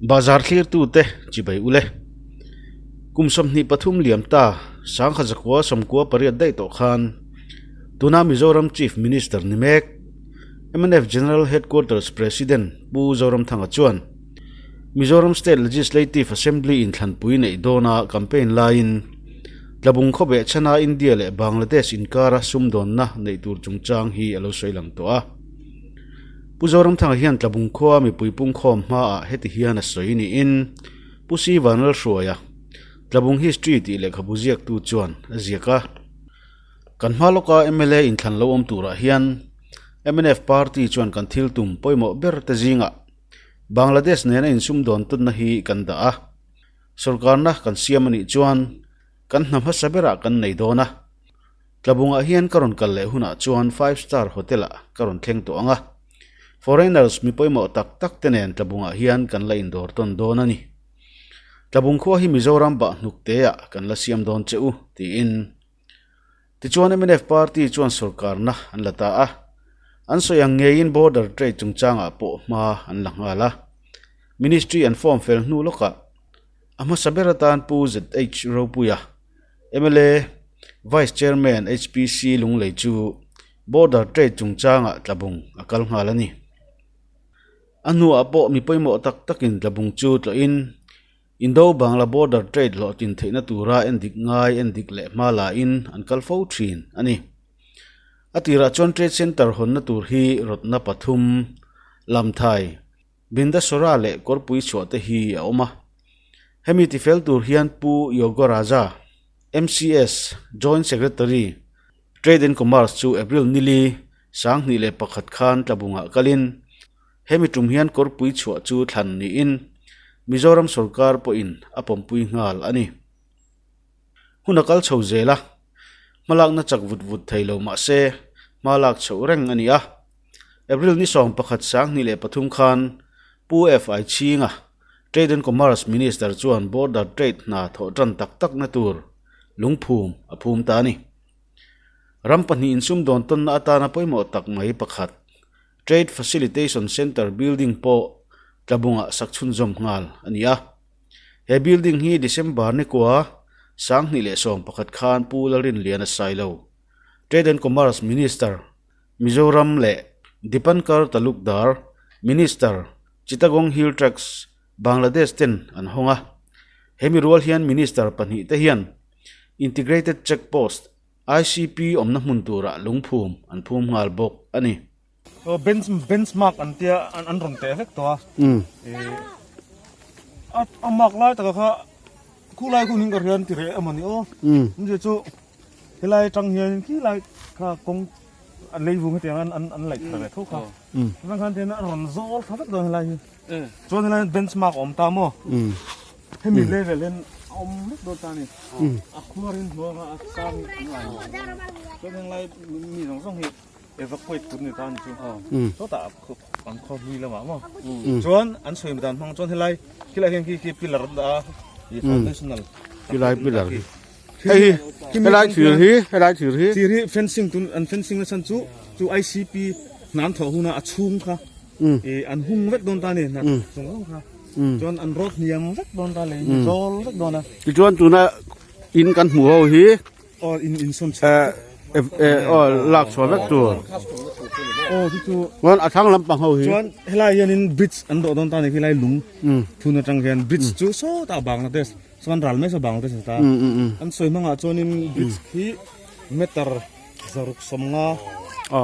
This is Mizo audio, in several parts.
Bazar thlirtute chibai ule. Kum 23 liam ta sangkha zakua sawmkua pariat daih tawh khan tuna Mizoram Chief Minister ni mek mnf General Headquarters President Pu Zoramthanga chuan Mizoram State Legislative Assembly inthlanpui neih dawna campaign laiin Tlabung khawbeh chhana India leh Bangladesh inkara sumdawnna neih tur chungchang hi a lo sawi lang tawh a. Pu Zoramthanga hian Tlabung khua mipui pungkhawm hmaah heti hian a sawi niin Pu Si Vanlalhruaia, Tlabung History tih lehkhabu ziaktu chuan a ziak a. Kan hma lawka mla inthlan lo awm turah hian mnf party chuan kan thil tum pawimawh ber te zingah Bangladesh nena insumdawn tawnna hi kan dah a, sorkarna kan siam a nih chuan kan hna hmasa berah kan nei dawn a. Tlabungah hian ka rawn kal leh hunah chuan five star hotel ah ka rawn thleng tawh ang a, foreigners mi pawimawh tak tak te nen Tlabungah hian kan la indawr tawn dawn a ni. Tlabung khua hi Mizoram bah hnuk te ah kan la siam dawn che u, tiin. Tichuan mnf party chuan sorkarna an la ta a, an sawi ang ngeiin border trade chungchangah pawh hma an la nghal a, ministry an form fel hnu lawkah a hmasa ber atan Pu ZH Ropuia, Mla Vice Chairman HPC Lunglei chu Border Trade chungchangah Tlabung a kal nghal a ni. A hnuah pawh mi pawimawh tak takin Tlabung chu tlawhin Indo-Bangla Border Trade hlawhtlin theihna tura endik ngai endik leh hma lain an kal fo thin a ni. A tirah chuan Trade Centre hawnna tur hi rawtna pathum, Lamthai, Bindasora leh kawrpui chhuah te hi a awm a. Hemi tifel tur hian Pu Yogoraja, MCS, Joint Secretary, Trade and Commerce chu April nili, 2001 khan Tlabungah kalin hemi tum hian kawrpui chhuah chu thlan niin Mizoram sorkar pawhin a pawmpui nghal a ni. Hun a kal chho zel a, hmalakna chak vut vut thei lo mah se hma lak chhoh reng a ni a. April ni 11 2003 khan Pu FI Chhinga, Trade and Commerce Minister chuan Border Trade hna thawh tan tak takna tur lungphum a phum ta a ni. Ram pahnih insumdawn tawnna atana pawimawh tak mai pakhat, Trade Facilitation Centre building pawh Tlabungah sak chhunzawm nghal a ni a. He building hi December ni kua 2011 khan Pu Lalrinliana Sailo, Trade and Commerce Minister, Mizoram leh Dipankar Talukdar, Minister, Chittagong Hill Tracts, Bangladesh ten an hawng a. He mi rual hian Minister pahnih te hian Integrated Check Post, ICP, awmna hmun turah lungphum an phum nghal bawk a ni. Aw bench benchmark an tia an rawn teh vek tawh a. A a mark lai taka kha khulai khu ning ka hria an ti reh emaw ni aw. Chu chu Helai atang hian khi lai kha kawng an lei vung hetiang an an an laih thar ve tho kha. Chuan khan tian a rawn zawl tha vek dawn helai hi. Chuan helai benchmark a awm ta maw? Hemi level hian a awm vek dawn ta a ni. A khuarin hnuanga a sang chuan henglai mi zawng zawng hi evacuate tur ni ta a ni chu. Sawtah an khaw hlui lamah maw? Chuan an sawi dan hmang chuan helai khilai hian khi khi pillar an dah a foundational. Khilai pillar hi. Hei hi helai thir hi helai thir hi. Thir hi fencing tun an fencing na chhan chu chu ICP hna an thawh huna a chhung kha an hung vek dawn ta a ni hna zawng zawng kha chuan an road hniam vek dawn ta lei zawl vek dawn a. Tichuan tuna in kan hmuh ho hi aw in in sawn chhuah aw lak chhuah vek tur aw chu chu chuan a thlang lampang ho hi chuan helai hianin bridge an dawh dawn ta a ni khilai lung thun atang hian bridge chu sawtah Bangladesh Chuan ral mai saw Bangladesh a ta. An sawi hmangah chuanin bridge khi meter zaruk sawmnga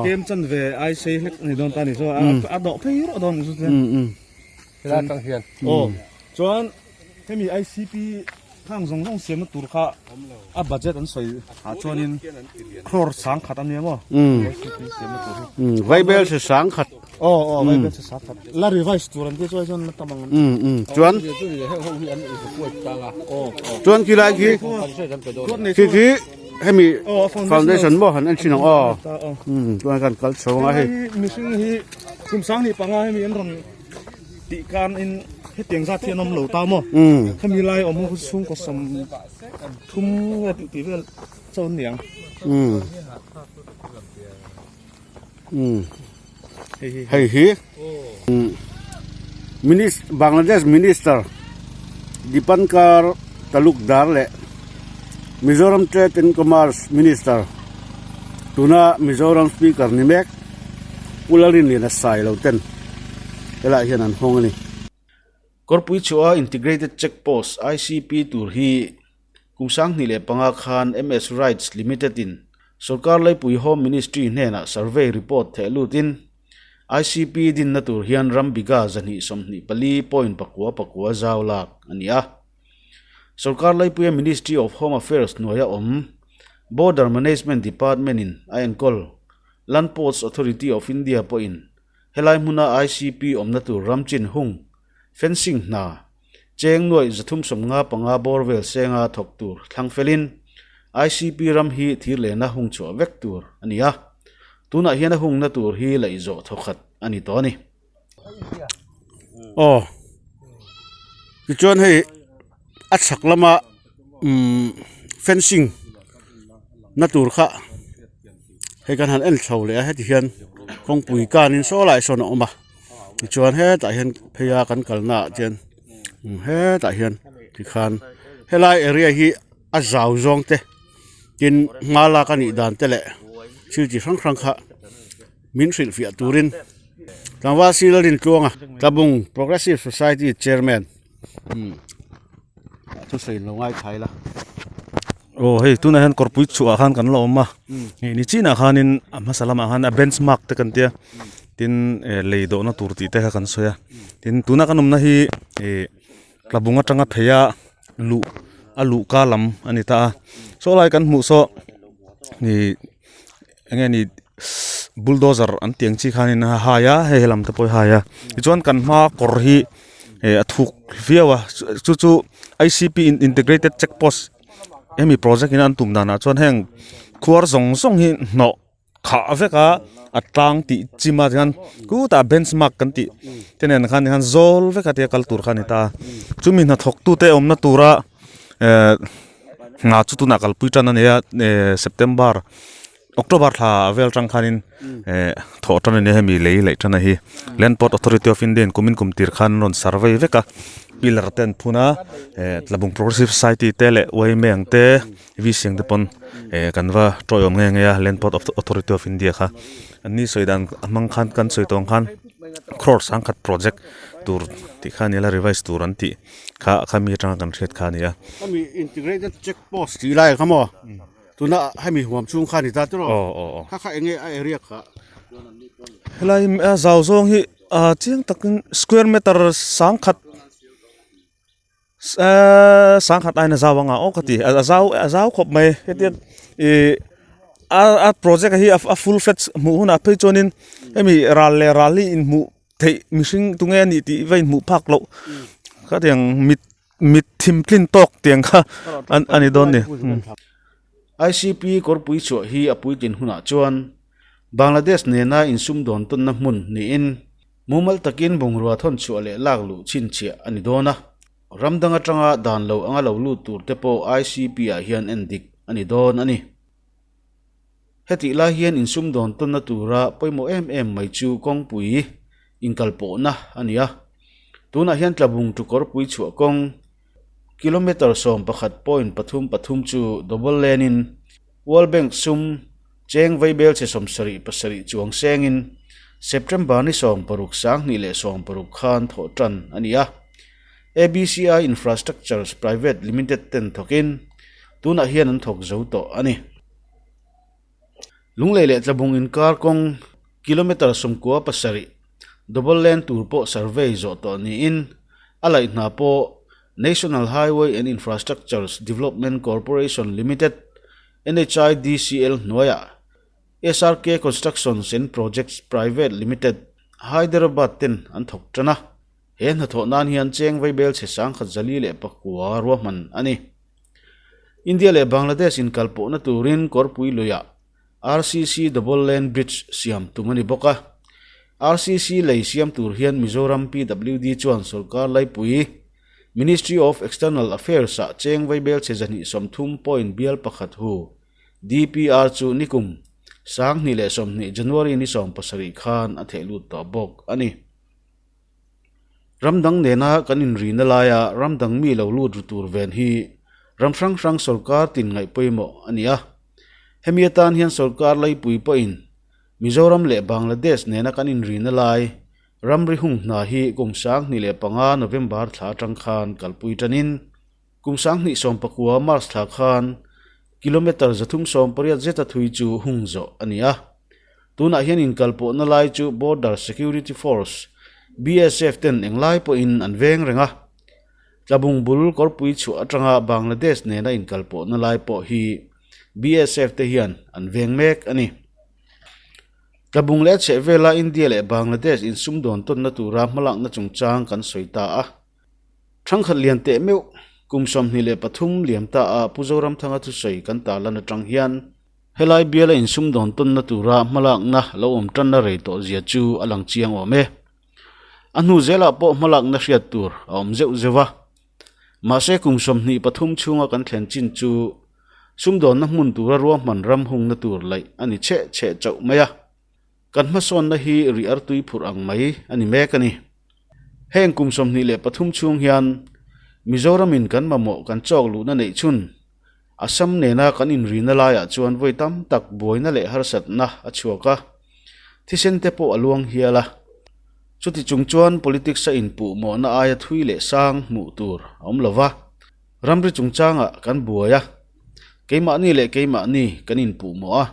kem chan ve ai sei hlek a ni dawn ta a ni. Chuan a dawh phei rawh dawn chu chuan. Helai atang hian. Aw chuan hemi ICP khang zawng zawng siamna tur kha a budget an sawi ah chuanin crore sangkhat a nia maw? ICP siamna tur hi. Vaibel si sangkhat. Aw aw vaibel si sangkhat. La revise tur an tia chuai chuan la tam ang. Chuan chuan khi lai khi khi khi hemi foundation maw han en thin ang aw. Chuan kan kal chho ang a hei. Mihring hi kum sanghnih panga hemi an rawn tih kan in hetiang zat hi an awm lo ta maw. Hemi lai awm ho chhungkaw sawm thum nge tih tih vel chaw an ni ang. Hei hi. Bangladesh Minister Dipankar Talukdar leh Mizoram Trade and Commerce Minister tuna Mizoram Speaker ni mek Pu Lalrinliana Sailo ten helaiah hian an hawng a ni. Kawrpui chhuah a Integrated Check Post, ICP, tur hi kum 2005 khan MS Rights Limited in sorkar laipui Home Ministry hnenah survey report theh lutin ICP dinna tur hian ram bigha 224 point pakua pakua zau lak a ni a. Sorkar laipuia Ministry of Home Affairs hnuaia awm Border Management Department in a enkawl Land Ports Authority of India pawhin Helai hmuna ICP awmna tur ram chin hung, fencing hna, cheng nuaih 355 bawr vel senga thawk tur thlang felin ICP ram hi thir lena hung chhuah vek tur a ni a, tunah hian a hungna tur hi laih zawh thawkhat a ni tawh a ni. Aw tichuan hei a chhak lama umm fencing na tur kha hei kan han en chho leh a heti hian kawngpui kanin saw lai sawn a awm a tichuan hetah hian phei a kan kalna ah chuan hetah hian tikhan helai area hi a zau zawng te tin hma lak a nih dan te leh thil chi hrang hrang kha min hrilhfiah turin tlangval sir Lalrintluanga Tlabung Progressive Society Chairman. Thusawi lo ngai thai la. Aw hei tunah hian kawrpui chhuah khan kan la awm a hei ni chinah khanin a hmasa lamah khan a bench mark te kan tia tin eh lei dawhna tur tih te kha kan sawi a tin tuna kan awmna hi ih tlabung atanga phei a luh a luh ka lam a ni ta a saw lai kan hmuh saw ih eng nge ni bulldozer an tih ang chi khanin a hai a hei helam te pawh hi a hai a tichuan kan hma kawr hi eh a thuk viau a chu chu I C P integrated check post hemi project in an tum danah chuan heng khuar zawng zawng hi hnawh khah vek a a tlang tih chim a tihian khutah bench mark kan tih te nen khan tikhan zawl vek a tia kal tur kha a ni ta a chumi hnathawk tute awmna tura eh. Hna chu tunah kalpui tan a ni a eh September October thla vel atang khanin eh thawh tan a ni a hemi lei laih tan a hi Land Port Authority of India in kumin kum tir khan an rawn survey vek a pillar te an phun a eh Tlabung Progressive Society te leh yma ang te V C ang te pawn eh kan va tawiawm nghe nghe a Land Port Authority of India kha an ni sawi dan a hmang khan kan sawi tawh ang khan crore sangkhat project tur tih kha a ni a la revise tur an tih. Kha khami atanga kan hriat kha a ni a. Hemi integrated check post tih lai kha maw tuna hemi huam chhung kha a ni ta tiraw? Aw aw aw. Kha kha enge a area kha? Helai a zau zawng hi ah chiang takin square meter sangkhat eeee sangkhat aiin a zau anga aw ka ti a zau a zau khawp mai hetia ih a a project hi a full fledged hmuh hunah phei chuanin hemi ral leh ral hi inhmuh theih mihring tunge a nih tih va inhmuh phak loh khatiang mit mit thim tlin tawk tiang kha an a ni dawn a ni. ICP kawrpui chhuah hi a puitlin hunah chuan Bangladesh nena insumdawn tawnna hmun niin mumal takin bungrua thawn chhuah leh lak luh chhinchhiah a ni dawn a. Ram dang atanga dan lo anga lo lut tur te pawh ICP ah hian en dik a ni dawn a ni. Hetih lai hian insumdawn tawnna tura pawimawh em em mai chu kawngpui inkalpawhna a ni a. Tunah hian Tlabung Tukawrpui chhuah kawng kilometre 11 point pathum pathum chu double lane in World Bank sum cheng vaibel chhe 77 chuang sengin September ni 16 2016 khan thawh tan a ni a. ABCI Infrastructures Private Limited ten thawkin tunah hian an thawk zo tawh a ni. Lunglei leh Tlabung inkar kawng kilometre 97 double lane tur pawh survey zawh tawh niin a laih hna pawh National Highway and Infrastructures Development Corporation Limited, NHIDCL, hnuaiah SRK Constructions and Projects Private Limited, Hyderabad ten an thawk tan a. He hnathawh nan hian cheng vaibel chhe 1149 ruahman a ni. India leh Bangladesh inkalpawhna turin Kawrpui luiah RCC Double Lane Bridge siam tum a ni bawk a. RCC lei siam tur hian Mizoram PWD chuan sorkar laipui Ministry of External Affairs-ah cheng vaibel chhe 230 point bial pakhat hu DPR chu nikum 2020 January ni 17 khan a thehlut tawh bawk a ni. Ram dang nena kan inrina laia ram dang mi lo lut ru tur ven hi ram hrang hrang sorkar tin ngaih pawimawh a ni a. Hemi atan hian sorkar laipui pawhin Mizoram leh Bangladesh nena kan inrina lai ramri hung hna hi kum 2005 November thla atang khan kalpui tanin kum 2019 March thla khan kilometre 380 zeta thui chu hung zawh a ni a. Tunah hian inkalpawhna lai chu Border Security Force, BSF, ten englai pawhin an veng reng a. Tlabung bul kawrpui chhuah atanga Bangladesh nena inkalpawhna lai pawh hi BSF te hian an veng mek a ni. Tlabung leh a chhehvela India leh Bangladesh insumdawn tawnna tura hmalakna chungchang kan sawi ta a. Thangkhat lian teh meuh kum 23 liam ta a Pu Zoramthanga thusawi kan tarlan atang hian helai biala insumdawn tawnna tura hmalakna lo awm tanna rei tawh zia chu a lang chiang awm e. A hnu zelah pawh hmalakna hriat tur a awm zeuh zeuh a. Mahse kum 23 chhunga kan thlen chin chu sumdawnna hmun tura ruahman ram hungna tur laih a ni cheh cheh chauh mai a. Kan hmasawnna hi ri artui phurh ang mai a ni mek a ni. Heng kum 23 chhung hian Mizoramin kan mamawh kan chawk luhna neih chhun Assam nena kan inrina laiah chuan vawi tam tak buaina leh harsatna a chhuak a, thisen te pawh a luang hial a. Chuti chung chuan politics a inpuh mawhna aia thui leh sang hmuh tur a awm lo va, ramri chungchangah kan buai a, keimahni leh keimahni kan inpuh mawh a.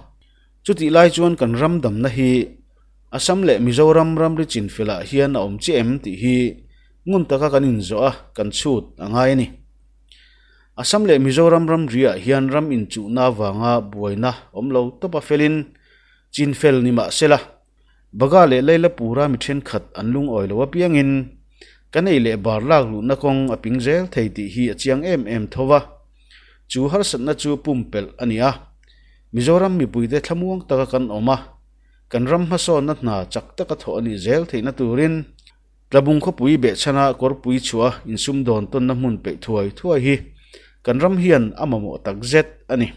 Chutih lai chuan kan ram damna hi Assam leh Mizoram ramri chinfelah hian a awm chiah em tih hi ngun taka kan inzawh a, kan chhut a ngai a ni. Assam leh Mizoram ramriah hian ram inchuhna avanga buaina awm lo tawp a felin chinfel ni mah sela, Baga leh Lailapura mi thenkhat an lungawi lo apiangin kan ei leh bar lak luhna kawng a ping zel thei tih hi a chiang em em tho va. Chu harsatna chu pumpelh a ni a, Mizoram mipuite thlamuang taka kan awm a, kan ram hmasawnna hna chak taka thawh a nih zel theihna turin, Tlabung khawpui behchhana kawrpui chhuah insumdawn tawnna hmun peih thuai thuai hi kan ram hian a mamawh tak zet a ni.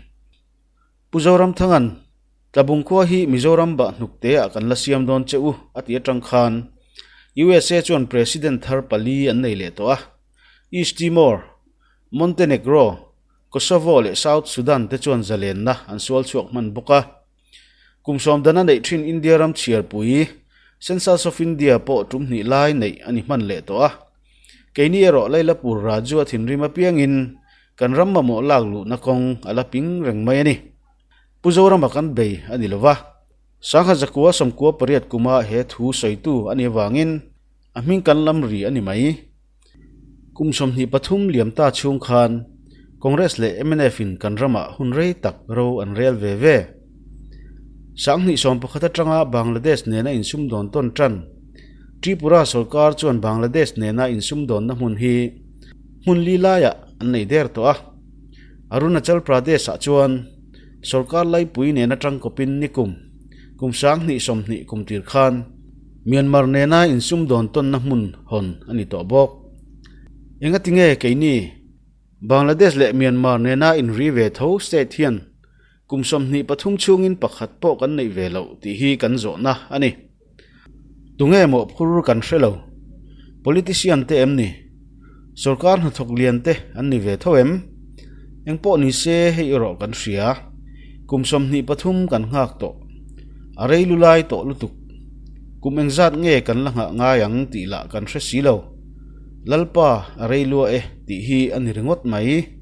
Pu Zoramthanga'n, Tlabung khua hi Mizoram bah hnukteah kan la siam dawn che u a ti atang khan USA chuan President thar pali an nei leh tawh a, East Timor, Montenegro, Kosovo leh South Sudan te chuan zalenna an sual chhuak hman bawk a. Kum sawm dana neih thin India ram chhiarpui, Census of India pawh tum hnih lai neih a ni hman leh tawh a. Keini erawh Lailapur Raju a thinrim apiangin kan ram mamawh lak luhna kawng a la ping reng mai a ni. Pu Zorama kan bei a ni lova, Sangha zakua 98 kuma he thu sawitu a nih avangin a hming kan lam ri a ni mai. Kum 23 liam ta chhung khan Congress leh mnf in kan ramah hun rei tak ro an rel ve ve. 2011 atanga Bangladesh nena insumdawn tawn tan Tripura sorkar chuan Bangladesh nena insumdawnna hmun hi hmun li laiah an nei der tawh a. Arunachal Pradesh ah chuan sorkar laipui nena tangkawpin nikum kum 2020 kum tir khan Myanmar nena insumdawn tawnna hmun hawn a ni tawh bawk. Engati nge keini Bangladesh leh Myanmar nena inri ve tho state hian kum 23 chhungin pakhat pawh kan neih ve loh tih hi kan zawhna a ni. Tunge mawhphur kan hre lo? Politician te em ni? Sorkar hnathawk lian te an ni ve tho em? Engpawh ni se hei erawh kan hria. Kum 23 kan nghak tawh. A rei lu lai tawh lutuk. Kum engzat nge kan la nghah ngai ang tih lah kan hre si lo. Lalpa a rei lua e tih hi a ni ringawt mai.